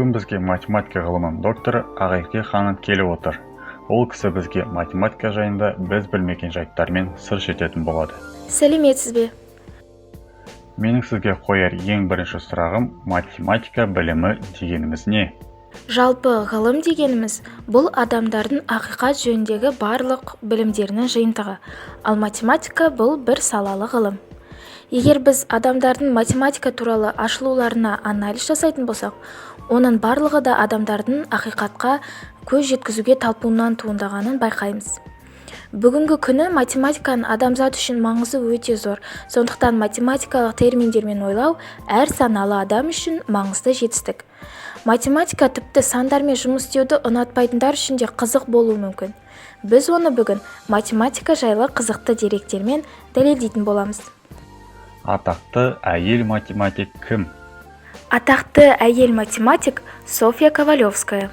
Бүгін бізге математика ғылымының докторы Ақерке ханым келіп отыр. Ол кісі бізге математика жайында біз білмеген жайттармен сыр шертетін болады. Сәлеметсіз бе? Менің сізге қояр ең бірінші сұрағым: математика білімі дегеніміз не? Жалпы, ғылым дегеніміз бұл адамдардың ақиқат жөніндегі барлық білімдерінің жиынтығы. Ал математика бұл бір салалы ғылым. Егер біз адамдардың математика туралы ашылуларына анализ жасайтын болсақ, оның барлығы да адамдардың ақиқатқа көз жеткізуге талпынуынан туындағанын байқаймыз. Бүгінгі күні математиканың адамзат үшін маңызы өте зор. Сондықтан математикалық терминдермен ойлау әр саналы адам үшін маңызды жетістік. Математика тіпті сандармен жұмыс істеуді ұнатпайтындар үшін де қызық болуы мүмкін. Біз оны бүгін математика жайлы қызықты деректермен дәлелдейтін боламыз. Атақты әйел математик кім? Атақты әйел математик Софья Ковалевская.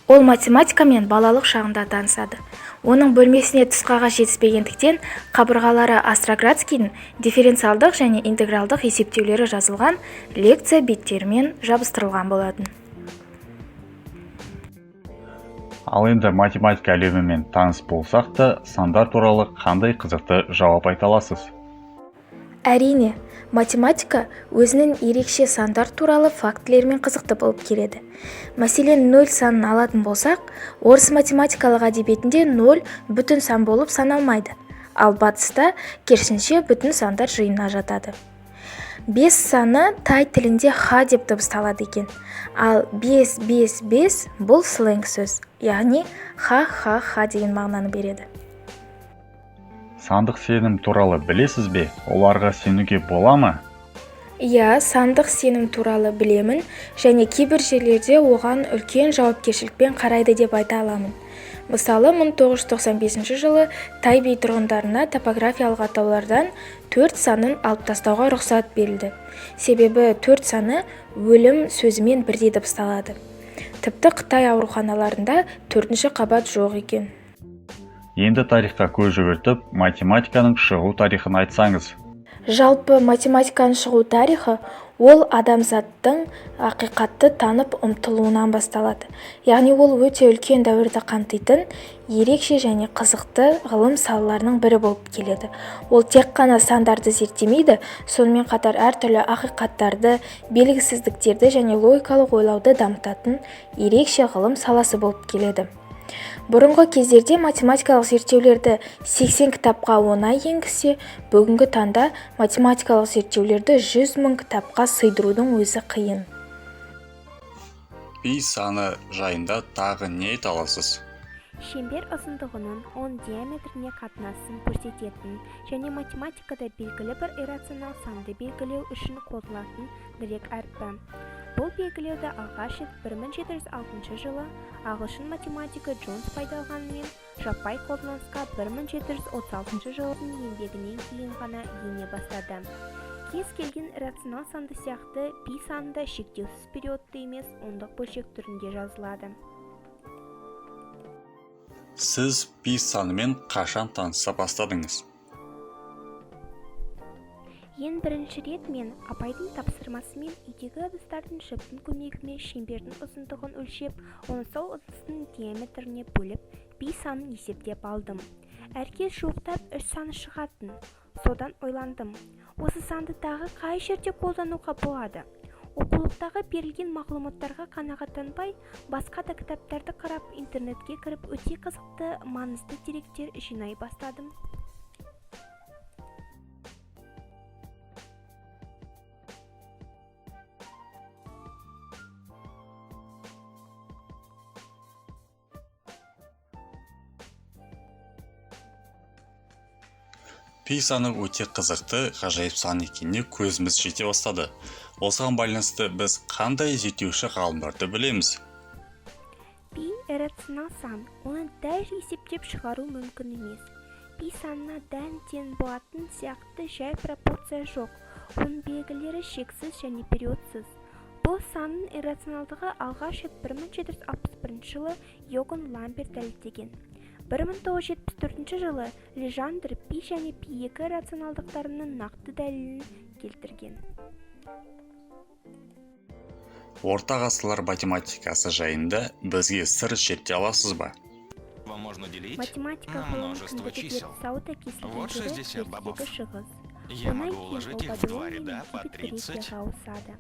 Ол математикамен балалық шағында танысады. Оның бөлмесіне түсқағаз жетіспегендіктен, қабырғалары Остроградскийдің дифференциалдық және интегралдық есептеулері жазылған лекция беттерімен жабыстырылған болатын. Ал енді математика әлемімен таныс болсақ та, сандар туралы қандай қызықты жауап айта аласыз? Әрине, математика өзінің ерекше сандар туралы фактілерімен қызықты болып келеді. Мәселен, нөл санын алатын болсақ, орыс математикалық әдебиетінде нөл бүтін сан болып саналмайды, ал батыста керісінше бүтін сандар жиынына жатады. 5 саны тай тілінде ха деп дыбысталады екен. Ал 5, 5, 5 бұл сленг сөз, яғни ха, ха, ха деген мағынаны береді. Сандық сенім туралы білесіз бе? Оларға сенуге бола ма? Иә, сандық сенім туралы білемін және кейбір жерлерде оған үлкен жауапкершілікпен қарайды деп айта аламын. Мысалы, 1995 жылы Тайбэй тұрғындарына топографиялық атаулардан 4 санын алып тастауға рұқсат берілді. Себебі 4 саны өлім сөзімен бірдей дыбысталады. Тіпті Қытай ауруханаларында 4-ші қабат жоқ екен. Енді тарихқа көз жүгіртіп, математиканың шығу тарихын айтсаңыз. Жалпы, математиканың шығу тарихы ол адамзаттың ақиқатты танып ұмтылуынан басталады. Яғни ол өте үлкен дәуірді қамтитын ерекше және қызықты ғылым салаларының бірі болып келеді. Ол тек қана сандарды зерттемейді, сонымен қатар әртүрлі ақиқаттарды, белгісіздіктерді және логикалық ойлауды дамытатын ерекше ғылым саласы болып келеді. Бұрынғы кездерде математикалық зерттеулерді 80 кітапқа оңай енгізсе, бүгінгі таңда математикалық зерттеулерді 100 мың кітапқа сыйдырудың өзі қиын. Пи саны жайында тағы не айта аласыз? Шеңбер ұзындығының оның диаметріне қатынасын көрсететін және математикада белгілі бір иррационал санды белгілеу үшін қолданылатын грек әрпі. Бұл белгілеуді алғаш рет 1706 жылы ағылшын математигі Джонс пайдаланғанымен, жаппай қолданысқа 1736 жылы еңбегінен кейін ғана ене бастады. Кез келген иррационал санды сияқты пи саны да шектеусіз периодты емес ондық бөлшек түрінде жазылады. Сіз пи санымен қашан таныса бастадыңыз? Ең бірінші рет мен апайдың тапсырмасымен үйдегі ыдыстардың жіптің көмегімен шеңбердің ұзындығын өлшеп, оны сол ыдыстың диаметріне бөліп, пи санын есептеп алдым. Әркез жуықтап 3 саны шығатын. Содан ойландым. Осы санды тағы қай жерде қолдануға болады? Оқулықтағы берілген мағлұматтарға қанағаттанбай, басқа да кітаптарды қарап, интернетке кіріп өте қызықты, маңызды деректер жинай бастадым. Пи саны өте қызықты, ғажайып сан екеніне көзіміз жете бастады. Осыған байланысты біз қандай зерттеуші ғалымдарды білеміз? Пи иррационал сан, оны дәл есептеп шығару мүмкін емес. Пи санына дәл тең болатын сияқты жай пропорция жоқ, оның белгілері шексіз және периодсыз. Бұл санның иррационалдығы алғаш рет 1761 жылы Йоганн Ламберт дәлелдеген. 1974 жылы Лежандр пи және пи екі рационалдықтарының нақты дәлелін келтірген. Орта ғасырлар математикасы жайында бізге сыр шерте аласыз ба? Его можно делить Математика на ғылымының множество кіндігі чисел. Бет-Сауда кесілген Вот жері 60 бобов. ертедегі Шығыс. Я Онан могу кейін уложить ол их в два Вавилония мен ряда по Египет, 30, Грекияға ауысады.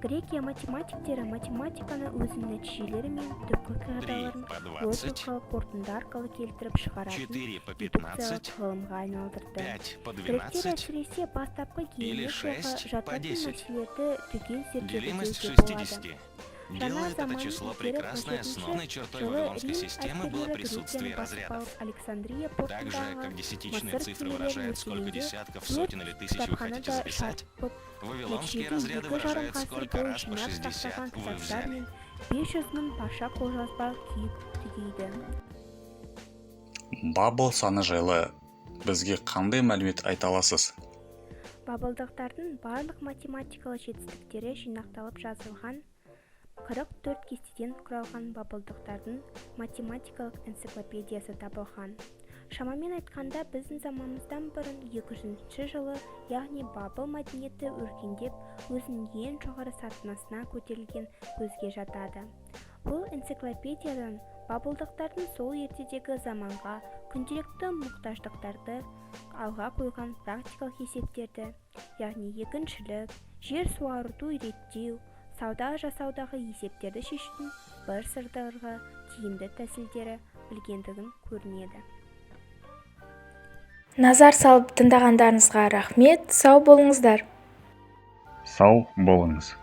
Грекия математиктері математиканы өзінің нәтижелері мен түпкі 3 қағидаларын по 20, логикалық қорытынды арқылы келтіріп шығаратын 4 по дедукциялық 15, ғылымға айналдырды. 5 по Гректер 12, әсіресе бастапқы или геометрияға 6 по жататын 10. мәселелерді түгел зерттеді Делимость деуге болады. 60 Жаңа делает это заман число ілгері прекрасной 17 основной чертой жылы вавилонской Рим системы было әскерлері присутствие Грекияны басып разрядов. алып, Александрия Так же, портындағы как десятичные Мысыр цифры кемелерін выражают, сколько өртегенде, десятков, төрт сотен или тысяч вы кітапхана хотите да записать, шарпып, вавилонские нәтижеде разряды 2,5 выражают, ғасыр сколько бойы раз по жинап 60 сақтаған вы кітаптар взяли. Мен 500 мың парша қолжазба күйіп түгейді. Бабыл саны жайлы бізге қандай мәлімет айта аласыз? Бабылдықтардың барлық математикалық жетістіктері жинақталып жазылған 44 кестеден құралған бабылдықтардың математикалық энциклопедиясы табылған. Шамамен айтқанда, біздің заманымыздан бұрын 200 жылы, яғни Бабыл мәдениеті өркендеп, өзінің ең жоғары сатысына көтерілген кезге жатады. Бұл энциклопедиядан бабылдықтардың сол ертедегі заманға күнделікті мұқтаждықтарды алға қойған практикалық есептерді, яғни егіншілік, жер суаруды реттеу, сауда жасаудағы есептерді шешудің бір сырдырғы тиімді тәсілдері білгендігін көрінеді. Назар салып тыңдағандарыңызға рахмет, сау болыңыздар. Сау болыңыз.